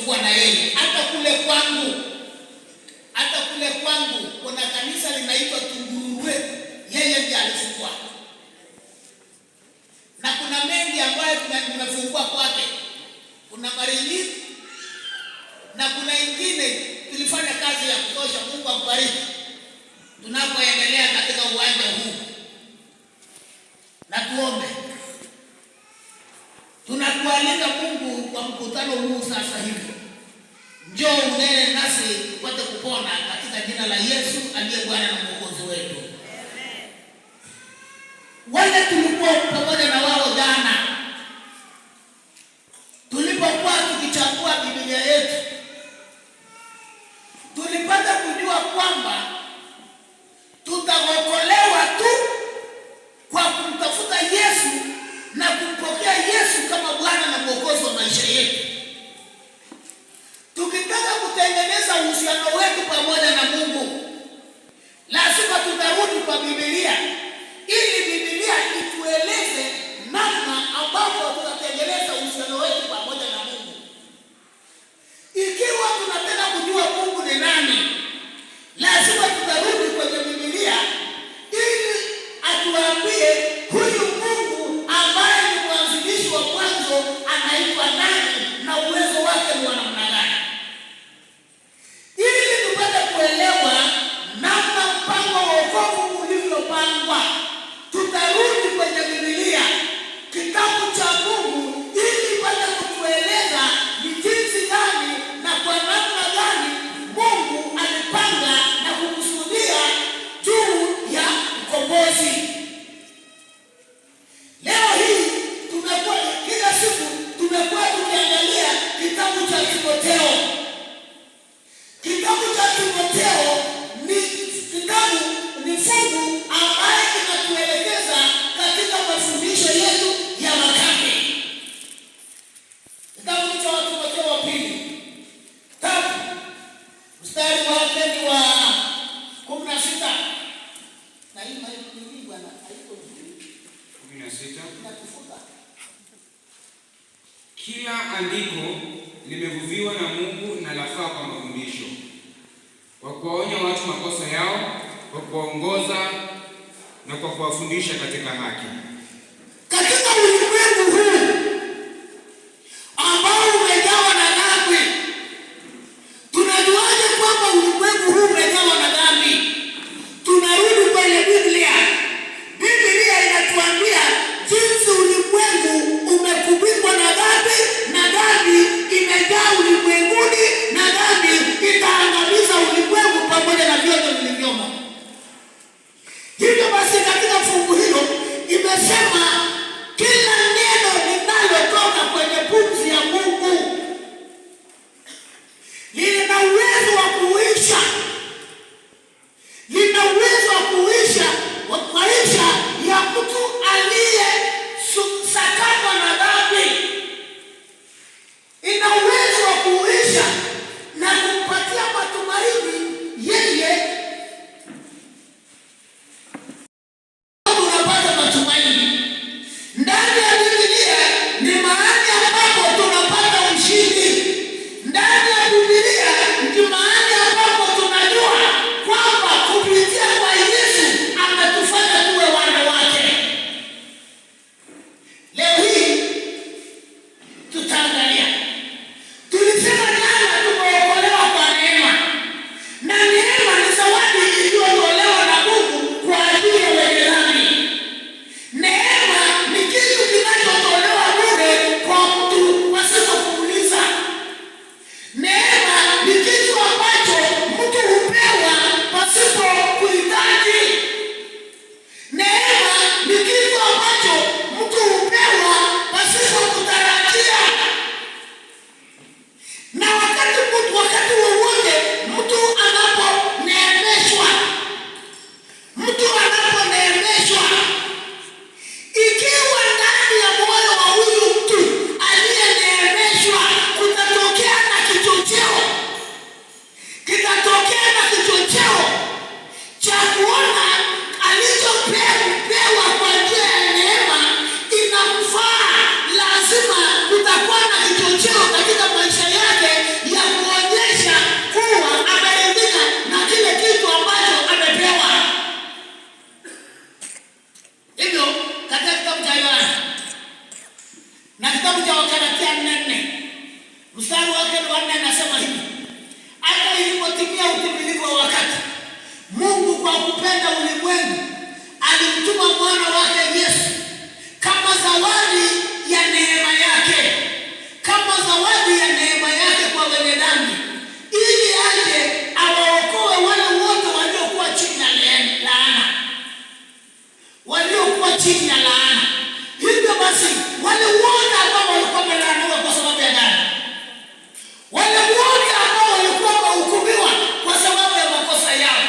Tumefungua na yeye. Hata kule kwangu kuna kanisa linaitwa Tungururwe, yeye ndiye alifungua, na kuna mengi ambayo nimefungua kwake. Kuna Marinyi na kuna ingine tulifanya kazi ya kutosha. Mungu akubariki tunapoendelea katika uwanja huu, na tuombe. Tunakualika Mungu kwa mkutano huu sasa hivi, njoo unene nasi tupate kupona katika jina la Yesu aliye Bwana na Mwokozi wetu. Wale tulikuwa pamoja na wao jana tulipokuwa tukichambua Biblia yetu, tulipata kujua kwamba tutaokolewa tu kwa kumtafuta Yesu na kumpokea Yesu kama Bwana na Mwokozi wa maisha yetu. Tukitaka kutengeneza uhusiano wetu pamoja na Mungu, lazima tutarudi kwa Biblia ili Biblia itueleze namna ambapo tutatengeneza uhusiano wetu pamoja na Mungu. Ikiwa tunataka kujua Mungu ni nani, lazima tutarudi kwenye Biblia ili atuambie huyu Mungu ambaye ni mwanzilishi wa mwanzo anaitwa nani na uwezo wake ni wa namna gani, ili tupate kuelewa namna mpango wa wokovu ulivyopangwa. Tutarudi kwenye Biblia, kitabu cha Mungu, ili ipate kutueleza ni jinsi gani na kwa namna gani Mungu alipanga na kukusudia juu ya ukombozi. Leo hii tumekuwa, kila siku tumekuwa tukiangalia kitabu cha Timotheo. Kitabu cha Timotheo ni kitabu, ni fungu ambaye inatuelekeza katika mafundisho yetu ya makambi. Kitabu cha Timotheo wa pili 3, mstari wake ni wa 16. Na hii nini, bwana, haiko vizuri. 16. Inatufuta. Kila andiko limevuviwa na Mungu na lafaa kwa mafundisho, kwa kuwaonya watu makosa yao, kwa kuwaongoza na kwa kuwafundisha katika haki. Katika ulimwengu huu ambao umejawa na dhambi, tunajuaje kwamba ulimwengu huu umejawa na dhambi? Tunarudi kwenye Biblia. Biblia inatuambia jinsi ulimwengu umegubikwa na dhambi, na dhambi imejaa ulimwenguni, na dhambi itaangamiza ulimwengu pamoja na vyote vilivyomo. Hivyo basi katika fungu hilo imesema kila neno linalotoka kwenye pumzi ya Mungu lina uwezo wa kuisha, lina uwezo wa kuisha wa maisha ya mtu aliye sakatwa na dhambi. Ina uwezo wa kuisha na kumpatia matumaini yeye. Tunapata matumaini ndani ya Biblia, ni mahali ambapo tunapata ushindi. Ndani ya Biblia ni mahali ambapo tunajua kwamba kupitia kwa Yesu ametufanya tuwe wana wake. Leo hii tutaangalia, tulisema jana wake ni wa 4 anasema hivi: hata ilipotimia utimilifu wa wakati, Mungu kwa kupenda ulimwengu alimtuma mwana wake Yesu kama zawadi ya neema yake, kama zawadi ya neema yake kwa wenye dhambi, ili aje awaokoe wale wote waliokuwa chini ya laana, waliokuwa chini ya laana. Hivyo basi, wale wote ambao walikuwa wamelaaniwa kwa sababu ya dhambi, wale wote ambao walikuwa wamehukumiwa kwa sababu ya makosa yao,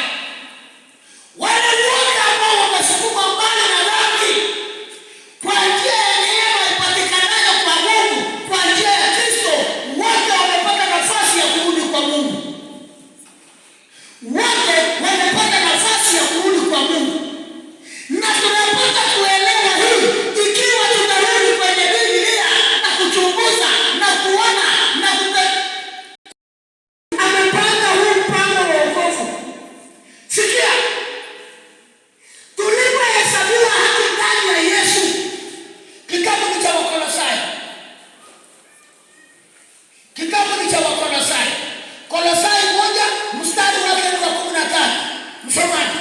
wale wote ambao wamesukumwa mbali na dhambi, kwa njia ya neema ipatikanayo kwa Mungu, kwa njia ya Kristo, wote wamepata nafasi ya kurudi kwa Mungu. Wote wamepata nafasi ya kurudi kwa Mungu. Na tunapata kuelewa hii ikiwa tutarudi kwenye Biblia na kuchunguza na kuona na amepanga huu mpango wa wokovu. Sikia, tulipohesabiwa haki ndani ya Yesu, kitabu ni cha Wakolosai, kitabu ni cha Wakolosai, Kolosai 1 mstari wake ni wa 13. Msomaji.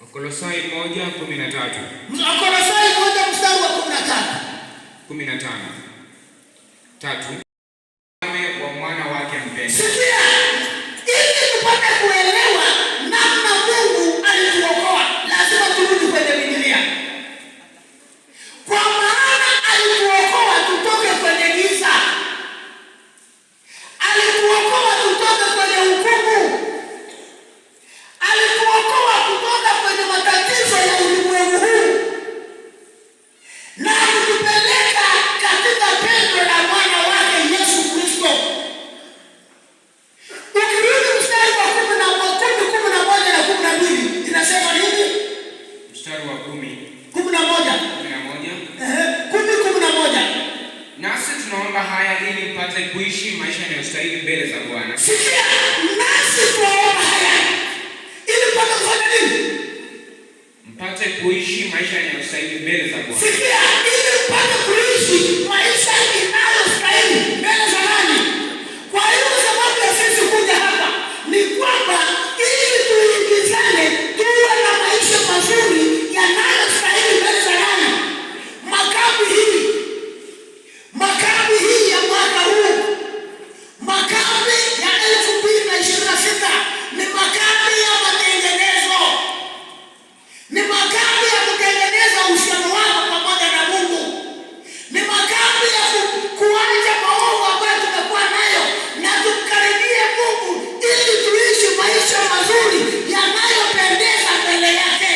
Wakolosai 1:13. Wakolosai 1 mstari wa 13. 15. 3. Wa mwana wake mpendwa. Sikia, ili tupate kuelewa namna Mungu alituokoa, lazima turudi kwenye Biblia. Kwa maana alituokoa tutoke kwenye giza, alituokoa tutoke kwenye hukumu, alituokoa kutoka kwenye matatizo ya ulimwengu huu na kutupeleka katika pendo la mwana wake Yesu Kristo. Ukirudi mstari wa 10, 11 na 12 inasema nini? Mstari wa 10. 11. 11. Ehe, 10 11. Nasi tunaomba haya ili mpate kuishi maisha yanayostahili mbele za Bwana. Sikia, nasi tunaomba haya ili mpate kufanya nini? Mpate kuishi maisha yanayostahili mbele za Bwana. Sikia, ili mpate kuishi maisha inayostahili mbele za nani? Kwa hiyo sababu ya sisi kuja hapa ni kwamba ili tuingizane, tuwe na maisha mazuri yanayostahili mbele za nani? Makambi hii ya mwaka huu, makambi ya 2026 ni makambi ya matengenezo, ni makambi ya kutengeneza uhusiano wako pamoja na Mungu, ni makambi ya kuacha maovu ambayo tumekuwa nayo na tumkaribie Mungu ili tuishi maisha mazuri yanayopendeza mbele yake.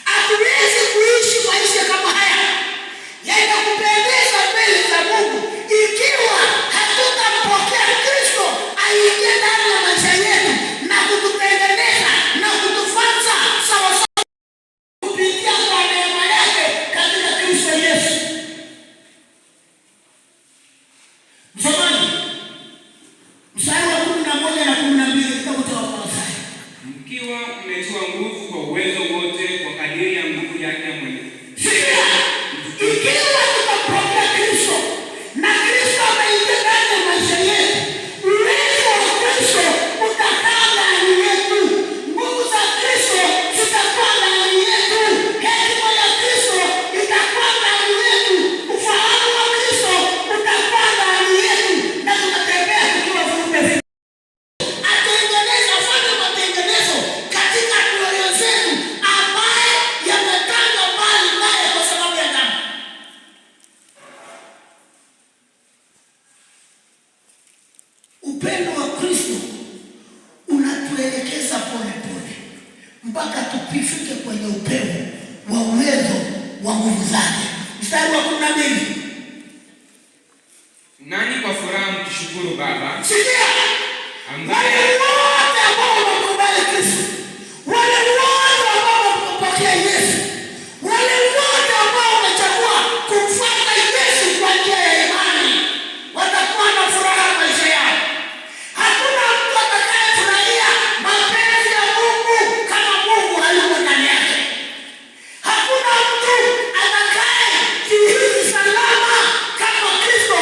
Hatuwezi kuishi maisha kama haya yanakupendeza mbele za Mungu ikiwa hatutampokea Kristo aingie ndani ya maisha yetu na kututengeneza na kutufanza sawasawa kupitia kwa neema yake katika Kristo Yesu. Msomaji, mstari wa 11 na 12 kitabu cha Wakolosai. Mkiwa mmetiwa nguvu kwa uwezo wote kwa kadiri ya nguvu yake mwenyewe. Sikia, ikiwa tutampokea Kristo na Kristo ameingia ndani ya maisha yetu, uwezo wa Kristo utakaa ndani yetu, nguvu za Kristo zitakuwa ndani yetu, hekima ya Kristo itakuwa ndani yetu, ufahamu wa Kristo utakuwa ndani yetu, na tutatembea tukiwa viumbe vipya. Atengeneze, afanye matengenezo katika mioyo zetu ambaye yametanga mbali naye kwa sababu ya dhambi. Upendo wa Kristo unatuelekeza pole pole mpaka tupifike kwenye upeo wa uwezo wa nguvu zake. Mstari wa 12. Nanyi kwa furaha mkishukuru Baba Sikia, ambaye wale wote ambao wamemkubali Kristo, wale wote ambao wamempokea Yesu, wale wote ambao wamechagua kumfuata Yesu kwa njia ya imani watakuwa na furaha maisha yao. Hakuna mtu atakayefurahia mapenzi ya Mungu kama Mungu hayuko ndani yake. Hakuna mtu atakayejihisi salama kama Kristo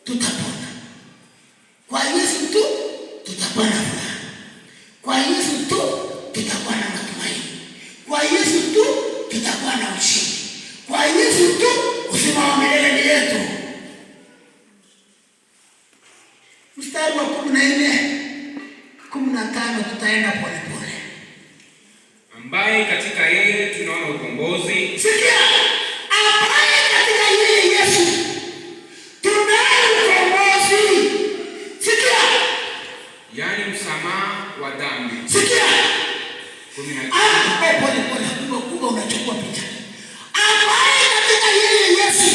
tutapona. Kwa Yesu tu tutakuwa na furaha. Kwa Yesu tu tutakuwa na matumaini. Kwa Yesu tu tutakuwa na ushindi. Kwa Yesu tu uzima wa milele ni yetu. Mstari wa 14, 15 tutaenda polepole. Ambaye katika yeye tunaona ukombozi, Sikia, ambaye katika yeye Yesu tunaye ukombozi. Sikia, yaani msamaha wa dhambi. Sikia. 15. Ah, pole pole, kubwa kubwa unachukua picha. Ambaye katika yeye Yesu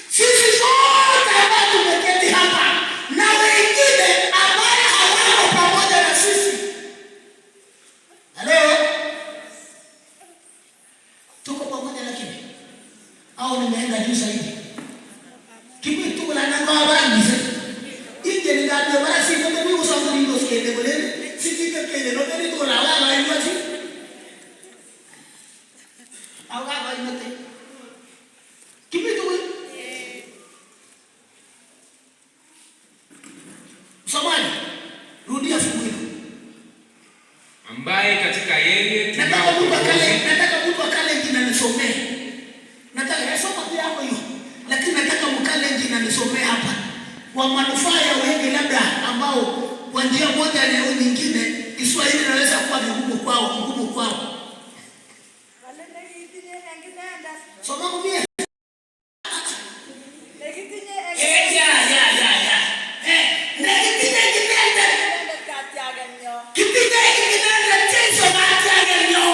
sisi sote ambao tumeketi hapa na wengine ambaye hawako pamoja na sisi. Halo? Tuko pamoja lakini au nimeenda juu zaidi? Kibitu la nango abangi se. Inje ni ngabio bara si ko mi usa ngo skende bole. Si kite kende no teni to la la la si. Au ga ga inote. Kibitu we. Msomaji, rudia fungu hilo. Ambaye katika yeye tunao Nataka mtu akale, ukombozi, nataka mtu akale jina nisomee. Nataka yasoma pia hapo hiyo. Lakini nataka mkale jina nisomee hapa. Kwa manufaa ya wengi labda ambao kwa njia moja au nyingine Kiswahili inaweza kuwa vigumu kwao, ngumu kwao. Soma mie. Eh, ya ya ya ya. Eh, nekitinye kinende. Kitinye kinende Jesu katiagenyo.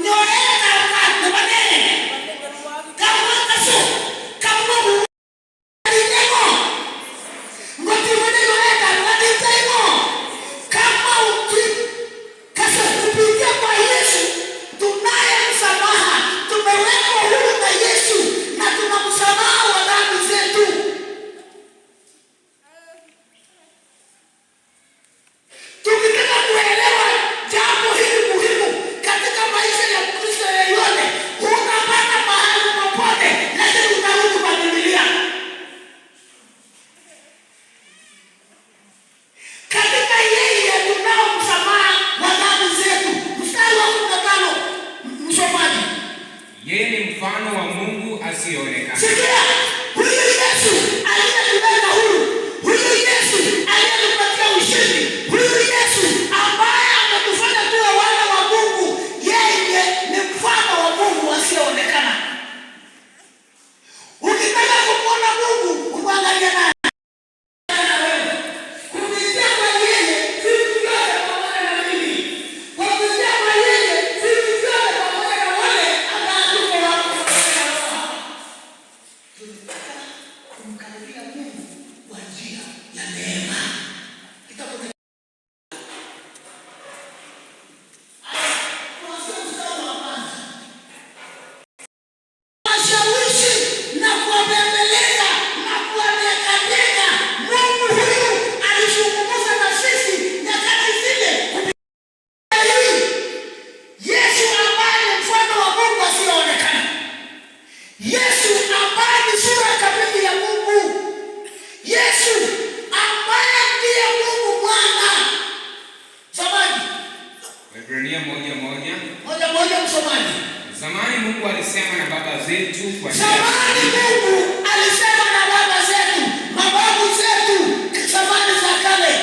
Nyoetab kat nebo ne? Kamwa kasu. Kamwa ng'o? Ngotimone nyoetab kat ng'o? Kama kasa kupitia kwa Yesu tunaye msamaha, tumewekwa huru na Yesu na tuna msamaha wa dhambi zetu. Tukitaka kuelewa jambo hili muhimu katika maisha ya Mkristo yeyote, hutapata mahali popote, lakini utarudi kwa Biblia. Katika yeye tunao msamaha wa dhambi zetu. Mstari wa 15, msomaji. Yeye ni mfano wa Mungu asiyeonekana. Sikia, huyu Yesu aliyetuweka huru, huyu Yesu aliyetupatia ushindi, huyu Yesu ambaye ametufanya tuwe wana wa Mungu, yeye ni mfano wa Mungu asiyeonekana. Ukitaka kumwona Mungu, umwangalie naye. Kupitia kwa yeye vitu vyote pamoja na mimi. Kupitia kwa yeye vitu vyote pamoja na wale ambao tuko wako pamoja na wao. Tunataka kumkaribia Mungu kwa njia ya neema. Kitabu cha Haya, kuanzia mstari wa kwanza. Washawishi na kuwabembeleza na kuwadekadeka. Mungu huyu alizungumza na sisi nyakati zile kupitia hii. Yesu ambaye ni mfano wa Mungu asiyeonekana. Yesu ambaye ni sura kamili ya Mungu. Yesu ambaye ndiye Mungu Mwana. Msomaji, Waebrania 1:1. 1:1 msomaji. Zamani Mungu alisema na baba zetu kwa njia ya Zamani Mungu alisema na baba zetu, mababu zetu, zamani za kale.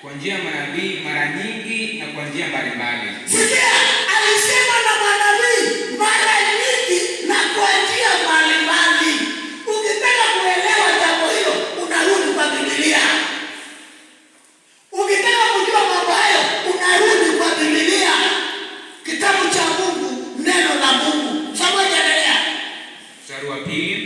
Kwa njia ya manabii mara nyingi na kwa njia mbalimbali. Sikia, alisema na manabii mara nyingi na kwa njia mbalimbali. Ukitaka kuelewa jambo hilo, unarudi kwa Biblia. Ukitaka kujua mambo hayo, unarudi kwa Biblia, kitabu cha Mungu, neno la Mungu. Samuel, endelea. Mstari wa pili,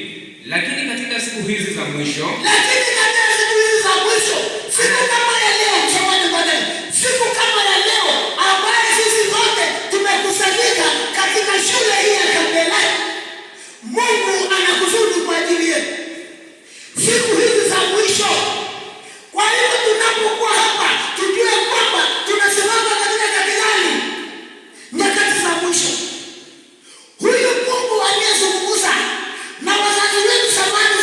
lakini katika siku hizi za mwisho Lakini katika siku hizi za mwisho, siku kama ya leo, msomaji kwa neno, siku kama ya leo ambaye sisi zote tumekusanyika katika shule hii ya Kambelai, Mungu anakusudi kwa ajili yetu siku hizi za mwisho. Kwa hiyo tunapokuwa hapa, tujue kwamba tunasimama katika nyakati gani? Nyakati za mwisho. Huyu Mungu aliyezungumza na wazazi wetu zamani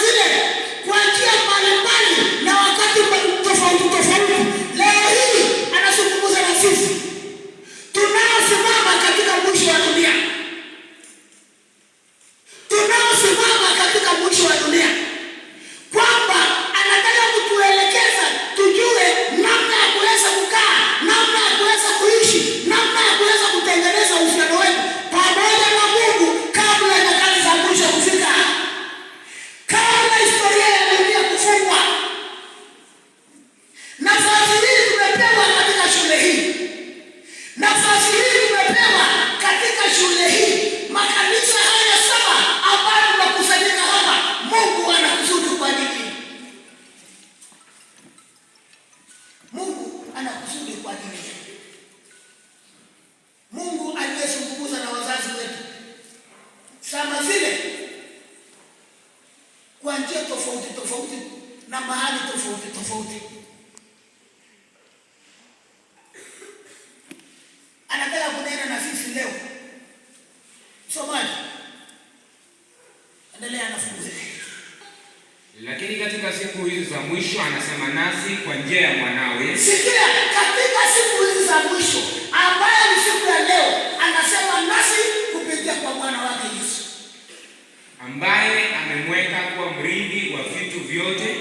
njia tofauti tofauti na mahali tofauti tofauti. Anataka kunena na sisi leo. Msomaji, endelea na fungu hili. Lakini katika siku hizi za mwisho anasema nasi kwa njia ya mwanawe. Sikia, katika siku hizi za mwisho ambayo ni siku ya leo, anasema nasi kupitia kwa mwana wake Yesu, ambaye amemweka kuwa mrithi wa vitu vyote,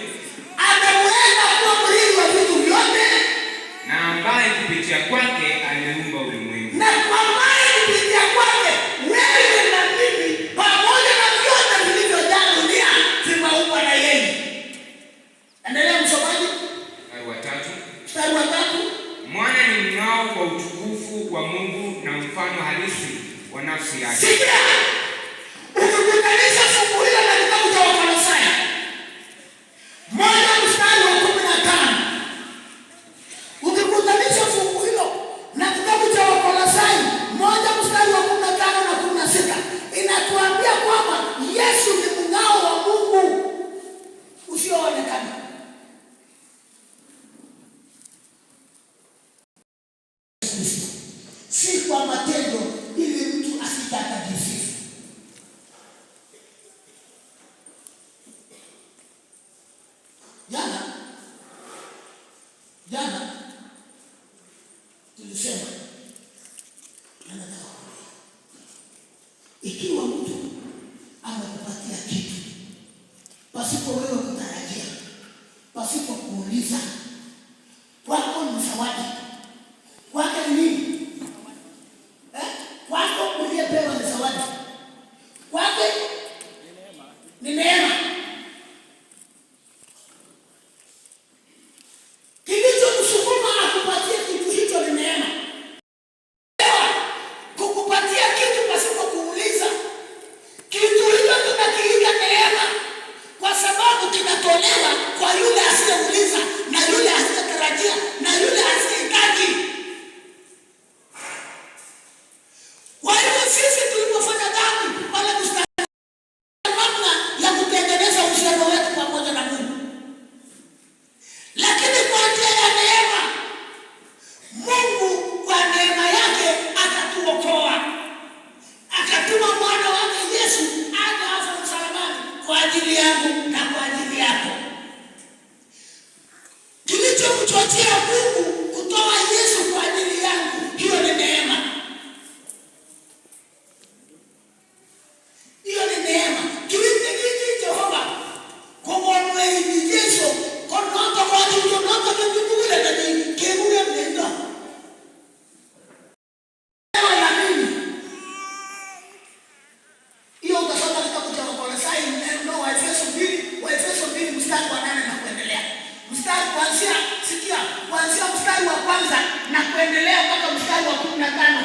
amemweka kuwa mrithi wa vitu vyote, na ambaye kupitia kwake aliumba ulimwengu, na ambaye kupitia kwake wewe na mimi pamoja na vyote vilivyojaa dunia vimeumbwa na yeye. Endelea msomaji. Mstari wa 3. Mstari wa 3. Mwana ni mng'ao wa utukufu wa Mungu na mfano halisi wa nafsi yake. Sikia, ukikutanisha fungu hilo na kitabu cha Wakolosai 1 mstari wa 15, ukikutanisha fungu hilo na kitabu cha Wakolosai 1 mstari wa 15 na 16, inatuambia kwamba Yesu ni mng'ao wa Mungu usioonekana. Si kwa matendo, ili mtu asije akajisifu. Jana tulisema, na nataka kuambia, ikiwa mtu amekupatia kitu pasipo wewe kutarajia, pasipo kuuliza, kwako ni zawadi, kwake ni nini? Kwako uliyepewa ni zawadi, kwake ni neema. Kilichomsukuma akupatie kitu hicho ni neema. Kukupatia kitu pasipo kuuliza, kitu hicho tunakiita neema, kwa sababu kinatolewa kwa yule asiyeuliza na yule asiyetarajia na yule asiyehitaji. Kwa hivyo sisi tulipofanya dhambi, wala kustahili namna ya kutengeneza uhusiano wetu pamoja na Mungu, lakini kwa njia ya neema, Mungu kwa neema yake akatuokoa, akatuma mwana wake Yesu aje afe msalabani kwa ajili yangu na kwa ajili yako. Kilichomchochea Mungu kutoa Yesu kwa ajili yangu, hiyo ni neema. Hiyo ni neema. Kilindigiji Jehova kogonweini Yesu konoto kochuchonoto kekibugule nani kebure mnendo. Wewe na mimi. Hiyo utasoma kitabu cha Wakolosai, no, Waefeso 2, Waefeso 2 mstari wa 8 na kuendelea. Mstari kuanzia, sikia, kuanzia mstari wa 1 na kuendelea mpaka mstari wa 15.